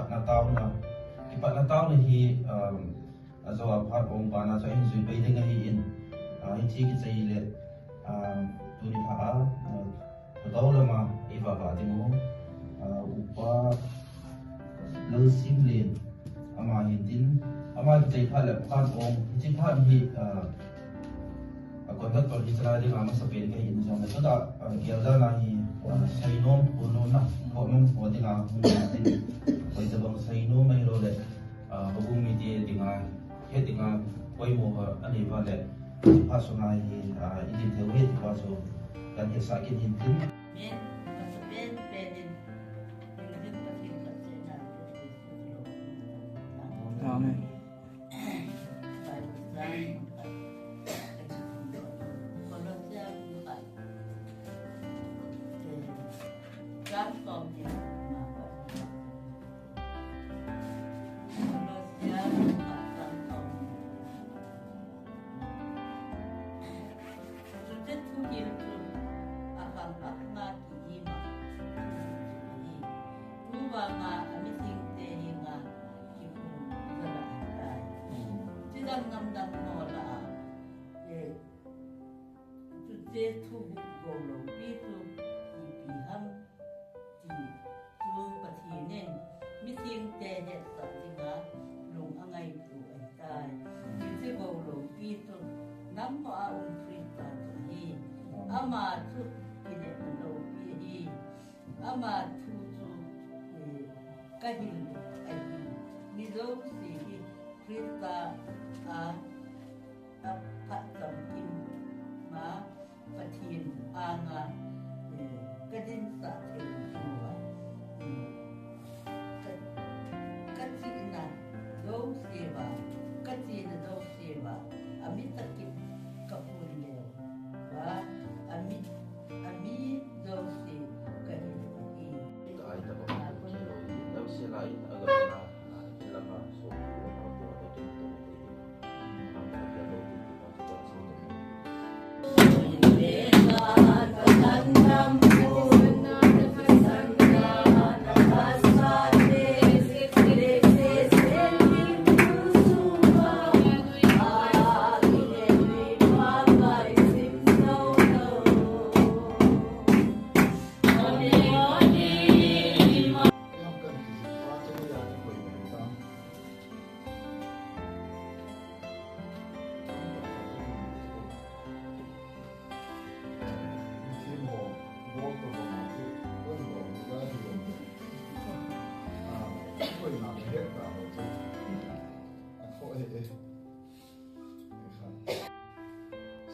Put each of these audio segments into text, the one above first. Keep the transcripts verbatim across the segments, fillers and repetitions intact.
Kipatna taona, kipatna taona hi, um, ajo a phat ong bana chu ahin jui pai ding ahi in, uh, hiche kichai le, um, tuni lha a, uh, Thadou lama eiva va ding u, uh, Upa Lalsimlen ama hin tin, ama kichai phat le phat ong, hiche phat hi, uh, A conductor hi chalai dinga masapen kahin jong le, tua, ah, geldan a hi, ah, seinom, phonnom, phonnom ho dinga hung tin, hoitobang seinom ahilou le, ah, houbung mite dinga, het dinga, poimo ho anei uva le, phat sunga hi, ah, idin thei u ahi ti pa chu, kahin hetsah kit in tin. Amen. Masapen pen in, Pathen Pathen Pathen na, Amen. Tuvanga a mihingte henga kiphum jala ahitai. Chidang namdang ho lah a, eh, chuche thu buk gou loupi chu ipi ham ti chu Pathen in mihingte hetsah dinga lung angaitu ahitai. Hiche gou loupi chu nangho a um Christa chu ahi. Ama chu kinepna loupi ahi. Ama thu chu, eh, kahil ahi. Mi jouse hi Christa a, a phatchomkim ma Pathen anga, eh, kadinsah thei uva. Eh, ka, kachihna jouse uva, kachihna jouse uva, ami takin kaphun leu va, ami, ami jouse kahin ahi.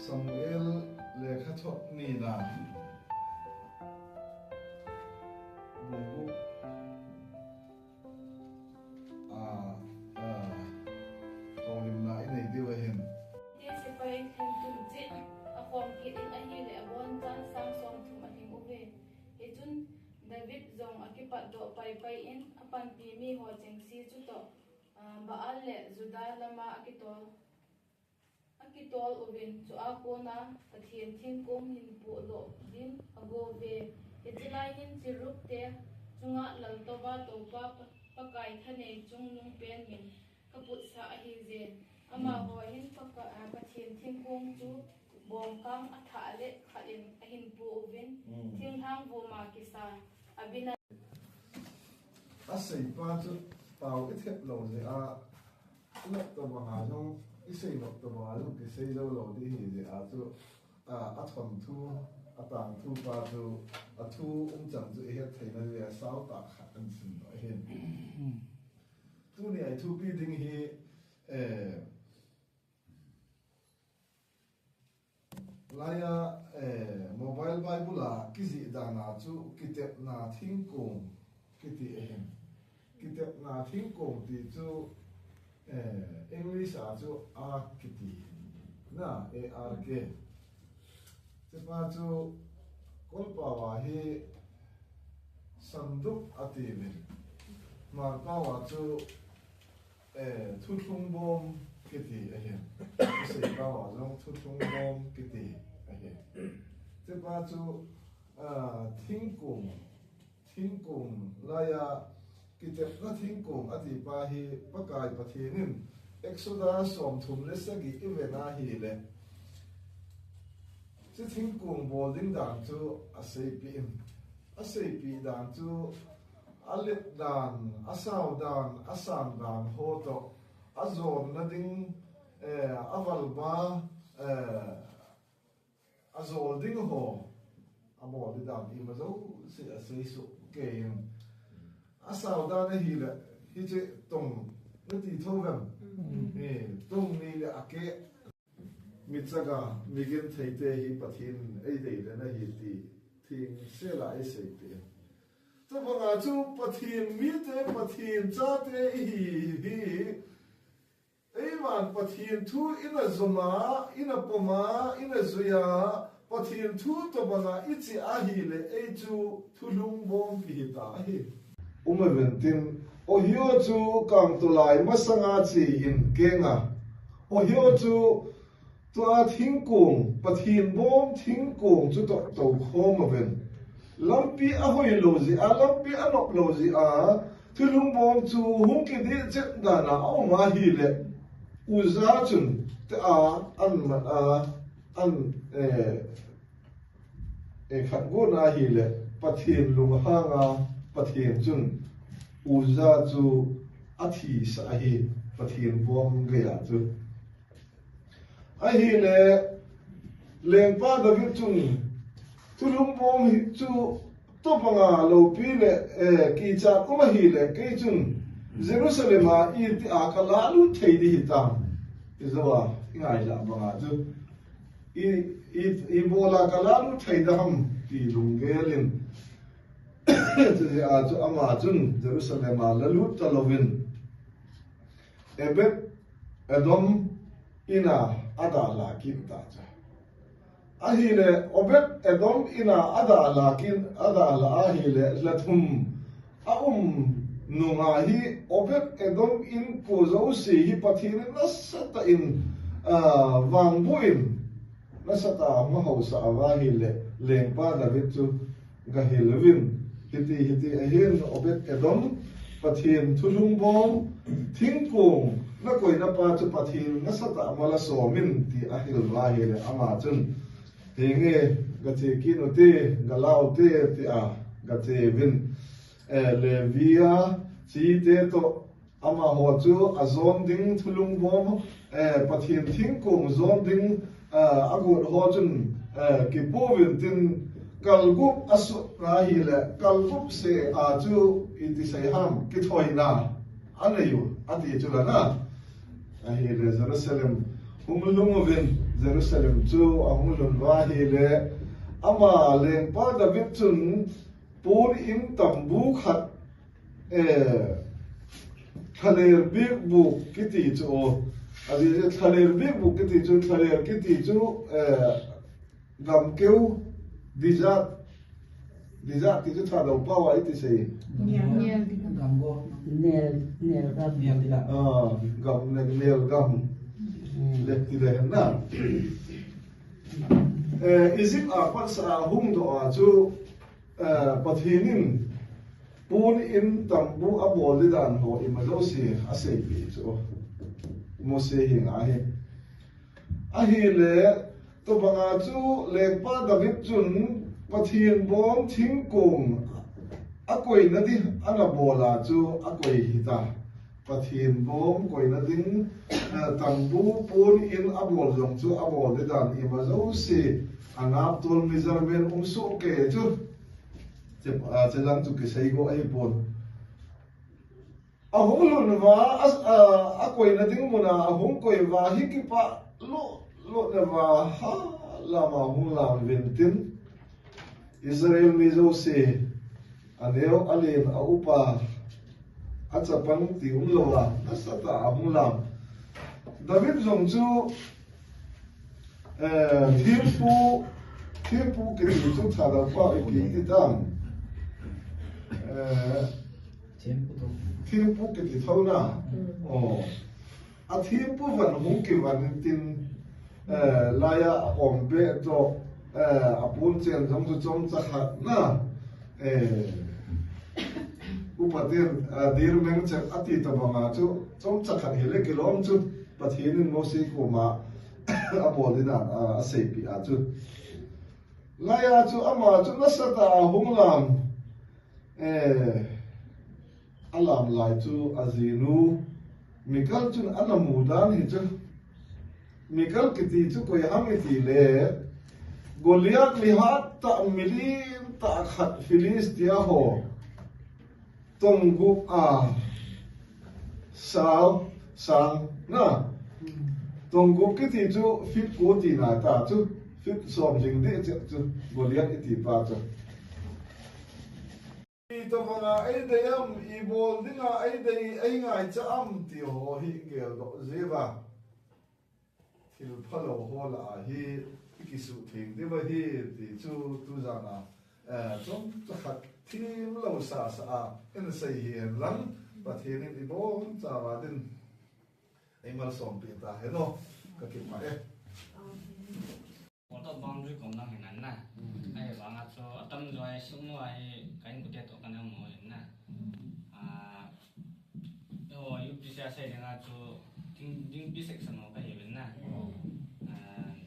Samuel lekhathot nina. Bung gup. A, a, houlimna inei diu ahin. Te sepai lhengthum cheh akhom kit in ahile abonchan sang somthum alhing uve. Hichun David jong akipatdoh paipai in apanpi miho chengse chutoh, a, Baal le Juda lama akitol, akitol uvin, chua kona Pathen thingkong hin pohdoh din agouve. Hiche lai hin cherubte chunga laltouva toupa Pa, Pakai thanei chungnung pen min kaputsah ahije. Amaho hin Paka, a, Pathen thingkong chu bongkang athah le khat in ahin po uvin, thinglhang voma kisa Abinadab. Aseipa chu pao ithet lou jeh a, inop tobanga jong, isei nop tobanga jong kisei jou lou ding ahi jeh a chu, a, athon thu, atang thu pa chu, athu umchan chu ihet theina ding le saotah khat ahin simdoh ahin. Tunia ithupi ding hi, eh, Laia, eh, Mobile Bible a kijih dana chu kitepna thingkong kiti ahin. Kitepna thingkong ti chu, eh, English a chu ark kiti. Na, A R K. Chupa chu Kolpao a hi sanduk atiuvin. Hmar pao a chu Eh, thuthlung bom kiti ahin. Isei pao a jong thuthlung bom kiti ahin. Chupa chu, ah, thingkong, thingkong laia, Kitepna thingkung ati pa hi Pakai Pathen in Exodus somthum le sagi i ven ahile, hiche thingkung bol ding dan chu aseipeh in, aseipeh dan chu alet dan, asao dan, asan dan ho toh, ajonna ding, eh, avalba, eh, ajol ding ho, abol ding dan ima jouse asei soh kei in. Asao dan ahile, hiche tong nati thou vem? Mm. Eh, tong ni le akeh. Michaga, migenthei te hi Pathen in eidei le na hi ti, theng sela eisei te. Tabanga chu Pathen mite, Pathen chate ihi hi, Eiman Pathen thu ina joma, ina poma, ina juiya, Pathen thu tobanga iche ahile, ei chu thulhung bom kihita ahi. Umaventin, Ohio chu kangtolai masanga che in kenga. Ohio chu tua thingkung, Pathen bom thingkung chu toh toukhom uvin. Lampi ahoilou jeh a, lampi anoplou jeh a, thulhung bom chu hung kidih chet dan a aum ahile, Uza chun tia an man a, an, eh, eh, khat gon ahile, Pathen lunghang a, Pathen chun Uza chu athisa ahi, Pathen bom geiya chu. Ahile, lengpa David chun, thulhung bom hi chu tobanga loupi le, eh, kichat um ahile, kei chun Jerusalem a itia kalalut thei ding hitam. Ijou a, ingailha banga chu. I, i, ibola kalalut thei ding ham, ti lunggel in. Chujeh a chu ama chun Jerusalem a lalut talouvin. Obed Edom ina adalha kit ta chu. Ahile, Obed Edom ina adalha kit, adalha ahile, lha thum aum nunga hi, Obed Edom inko jouse hi Pathen in nasatah in, ah, vangboh in, nasatah a hung haosah uva ahile, lengpa David chu gahil uvin, hiti, hiti ahin, Obed Edom, Pathen thulhung bom, thingkung nakoina pa chu Pathen nasatah a mala som in, ti ahil uva ahile, ama chun, henge, gache kit ute, galau te, tia gache uvin, eh, Levi a chite toh, amaho chu ajon ding thulhung bom, eh, Pathen thingkung jon ding, eh, agot ho chun, eh, kipu uvin tin, kalgup asut na ahile, kalgup seh a chu iti sei ham, kithoina anei u, ati chu la na. Ahile Jerusalem hung lhung uvin, Jerusalem chu ahung lhun uva ahile, ama lengpa David chun pon in tambu khat, eh, thaler bikbuk kiti chu, o, ahi, thaler bikbuk kiti chu, thaler kiti chu, eh, gamkeu, desert, desert ti chu Thadou pao a iti sei. Nial. Nial. Nial, nial gam. Nial dila. Ah, gam le nial gam. Hmm. Le ti le na. Eh, Egypt a patsa hung doh a chu, eh, Pathen in pon in tambu abol ding dan ho ima jouse aseipeh chu Mose henga ahi. Ahile, tobanga chu lengpa David chun Pathen bom thingkung akoina ding ana bol a chu akoi hita. Pathen bom koina ding, eh, tambu pon in abol jong chu abol ding dan ima jouse, anap tol measurement um soh kei chu. Che, ah, che lang chu kisei go ahipon. Ahung lhun uva, a, a, akoina ding muna ahung koi uva, hi kipah lou, lou na uva, ha, lama hung lam uvin tin. Israel mi jouse, aneo, alen, aupa, achapang ti umlouva, nasatah a hung lam. David jong chu, eh, thempu, thempu kiti chu Thadou pao a ipi ti tam. Eh, thempu kiti thou na. Mm. Oh. Athempu van hung kivan in tin, eh, laiya aum be toh, eh, apon chen jong chu chomcha khat na, eh, Upa ten, a, dir meng chek ati tabanga chu, chomcha khat hile kilom chu, Pathen in Mose koma abol dina, a, aseipeh a chu. Laiya chu ama chu nasatah a hung lam, eh, alam lai chu ajinu, Mikal chun ana mu dan hi chu. Mikal kiti chu koi ham itile, Goliath lihat tah milim tah khat Philistia ho tong gup a, sao, sang, na. Tong gup kiti chu feet ko tina ta chu, feet som jing deh cheh chu, Goliath iti pa chu. Itobanga eidei am, ibol dinga eidei, eingaicha am ti ho hi geldoh jiuva. Thil phalou ho lah a hi ikisuhtheng diu ahi ti chu tujana, eh, chomcha khat themlou sasa a insei hihen lang, Pathen in ibonchauva din eimalsompeh tahen o, kakipah e. Photo boundary kom lang hinam na. Ahivanga chu atamjo a hi sung a hi ka inkote toh kana um u ahin na. Ah, eiho U P C a sei dinga chu ding, ding P section ho kahiuvin na. Ah,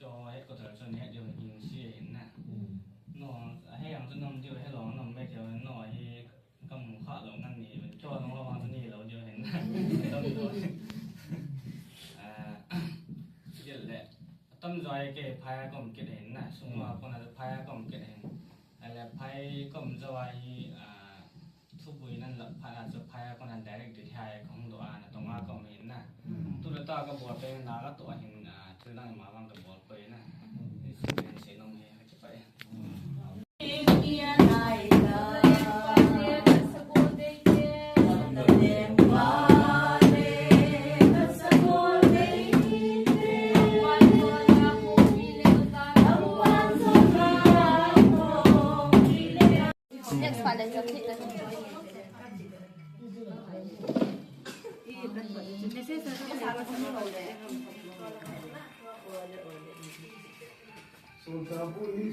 keiho headquarter chu nahet diu hin si ahin na. No, ahijang chu nom diu, helou nom beh diu, no hi Kamu khalou ngan ni, keiho nung lou vang chu nilou diu ahin. Atamjo. Ah, chule, atamjo a kei phai a kaum kit ahin na, sung a kona phai a kaum kit ahin. Ahile phai kaum jou a hi, ah, thupui nan lah phat a chu phai a kona direct Delhi a kahung doh a, natong a kaum ahin na. Tule tah kabol peh na katoh ahin, ah, thil dang ima vang kabol poi na. Seinom hi, kakipah e. Next pa le.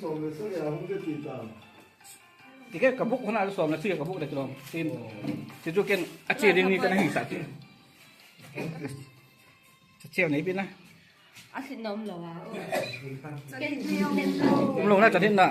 Som le sagi a hung de ti ta. Ti ke kabuk hona som le sagi kabuk de kilom. Tin. Ti chu ken ache ding ni kana hisah ti. Ache nei bi na. Asin nom lo a. Umlou na, chatin na.